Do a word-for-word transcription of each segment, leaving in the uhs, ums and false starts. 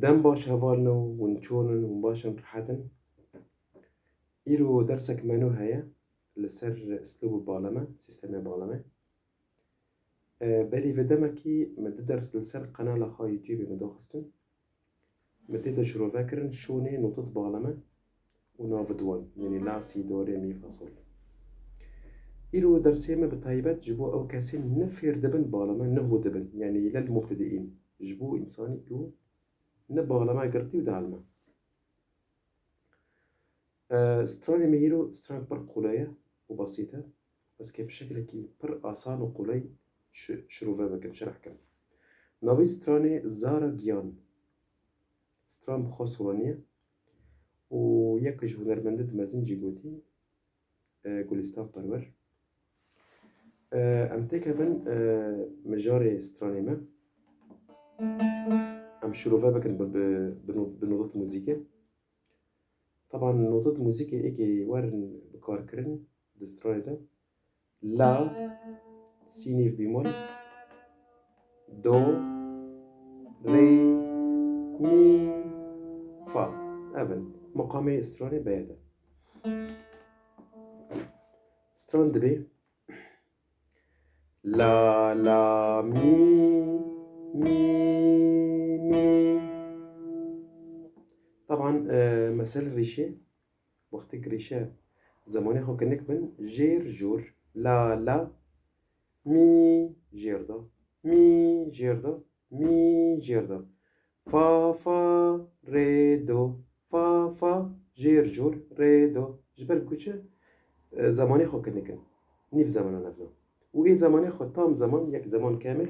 Dem baş hevalno, hûn çon in, hûn baş in, rehet in? Îro dersek me nû heye li ser îslûb û baleme, sîstemê baleme. E, berî vê demekî min du ders li ser qenala xwe YouTubeê min daxistin. Min tê de şirove kirin şonê notit baleme û navit wan, yanî la, sî, do, rê, mî, fa, sol. Îro dersê me bi taybet ji bo ew kesên ne fêr dibin baleme, ne hû dibin, yanî lel mubtediîn, ji bo însanî ku ne baleme girtî û dielme. E, stranê me îro stranek pir qolay e û besît e. Ez kê bi şekilekî pir asan û qolay şi-, şirove bikim, şerh kim. Navê stranê Zara Giyan. Stran bi xwe soranî ye û yek ji hunermendên mezin jî gotî, e, Gulistan Perwer. E, em têkevin, e, mijarê stranê me. Em şirove bikin bi, bi, bi not-, bi notit muzîkê. Taban notit muzîkê êkê werin bikarkirin di stranê de. La, sî nîv bîmol, do, rê, mî, fa. Ev in. Meqamê stranê beyet e. Stran dibê. La, la, mî, mî, mî. Taban, e, mesele rîşê, wextê ku rîşe zemanê xwe kinik bin, jêr, jor, la, la, mî, jêr da, mî, jêr da, mî, jêr da. Fa, fa, rê, do. Fa, fa, jêr, jor, rê, do. Ji ber ku çi? E, zemanê xwe kinik in. Nîv zemanan ev ne. Û ê zemanê xwe tam zeman, yek zeman kamil,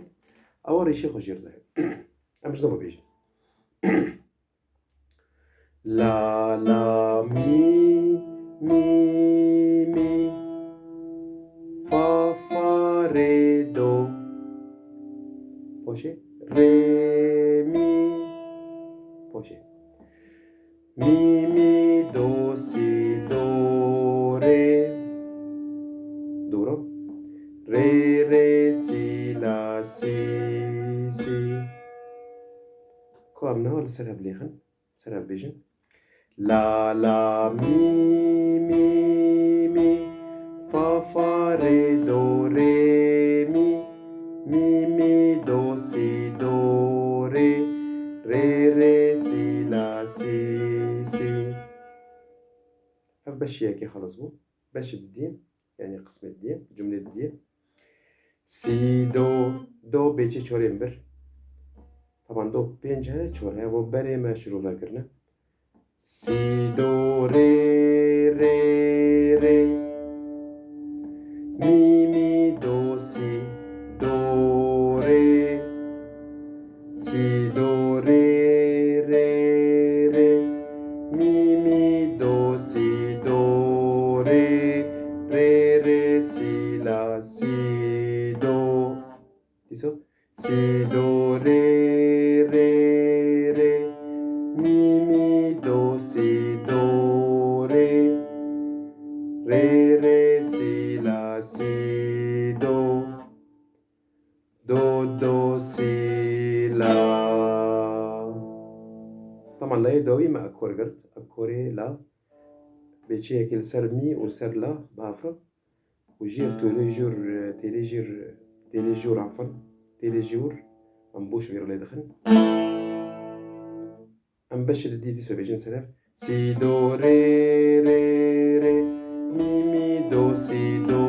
ewa rîşê xwe jêr daye. Em ji nava bêjin. La, la, mî, mî, mî. Fa, fa, rê, do. Paşê. Rê, mî. Paşê. Mî, mî, do, sî, do, rê. Dora. Rê, rê, sî, la, sî, sî. Ku em niha li ser hev lêxin, ser hev bêjin. La, la, mî, mî, mî. Fa, fa, rê, do, rê, mî. Mî, mî, do, sî, do, rê. Rê, rê, sî, la, sî, sî. Ev beşê yekê xelas bû. Beşê didiyê, yanî qismê didiyê, cumlê didiyê. Sî, do, do bêçê çorê min vir. Taban do pênc heye, çor heye, bo berê me şirove kirine. Sî, do, rê, rê, rê. Mî, mî, do, sî, do, rê. Sî, do, rê, rê, rê. Mî, mî, do, sî, do, rê. Rê, rê, sî, la, sî, do. Dîsa. Sî, do, rê, rê, rê. Mî, mî, do, sî, do, rê. Rê, rê, sî, la, sî, do. Do, do, sî, la. Tamam, layê dawî me ekor girt. Ekorê la. Bêçeyekê li ser mî û li ser la bi hev re. Û jêr têlê jor, têlê jêr, têlê jor, efan, têlê jor, em boş vê re lê dixin. Em beşê didî dîsa bêjin ser hev. Sî, do, rê, rê, rê, mî, mî, do, sî, do,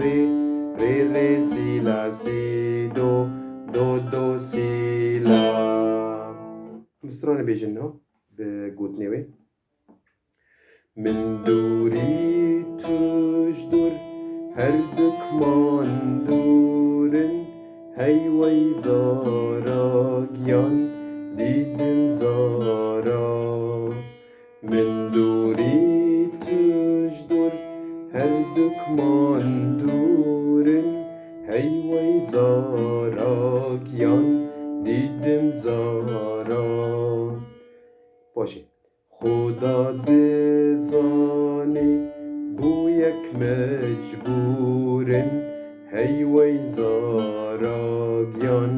rê, rê, rê, sî, la, sî, do, do, do, sî, la. Em stranê bêjin niha bi gotinê wê. Min dûrî tu ji dûr, her duk man dûr in, hey wey zara giyan, dîdim zara. Min dûrî tu ji dûr, her duk man dûr in, hey wey zara giyan, dîdim zara. Paşê. Xuda dizane bûyek mecbûr in, hey wey zara giyan,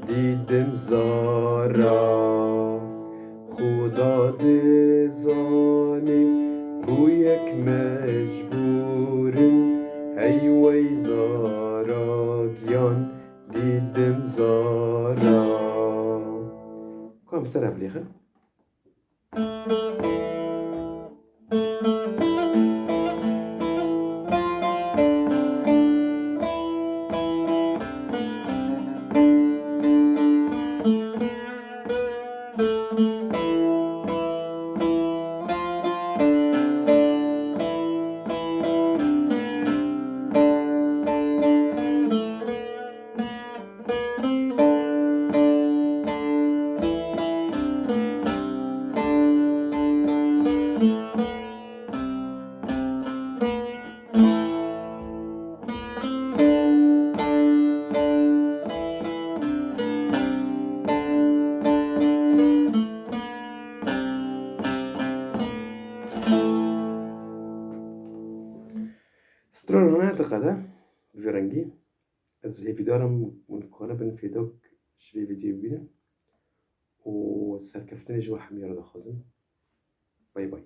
dîdim zara. Xuda dizane ku yek mecbûr in, hey wey zara giyan, dîdim zara. Ku em ser hev lêxin. Strana ne diqede bi vî rengî. Ez hêvîdar im hûn kanibin fêdok ji vê vîdyoyê bibînin û serkeftinê ji we hemî re dixwazim. Bay bay.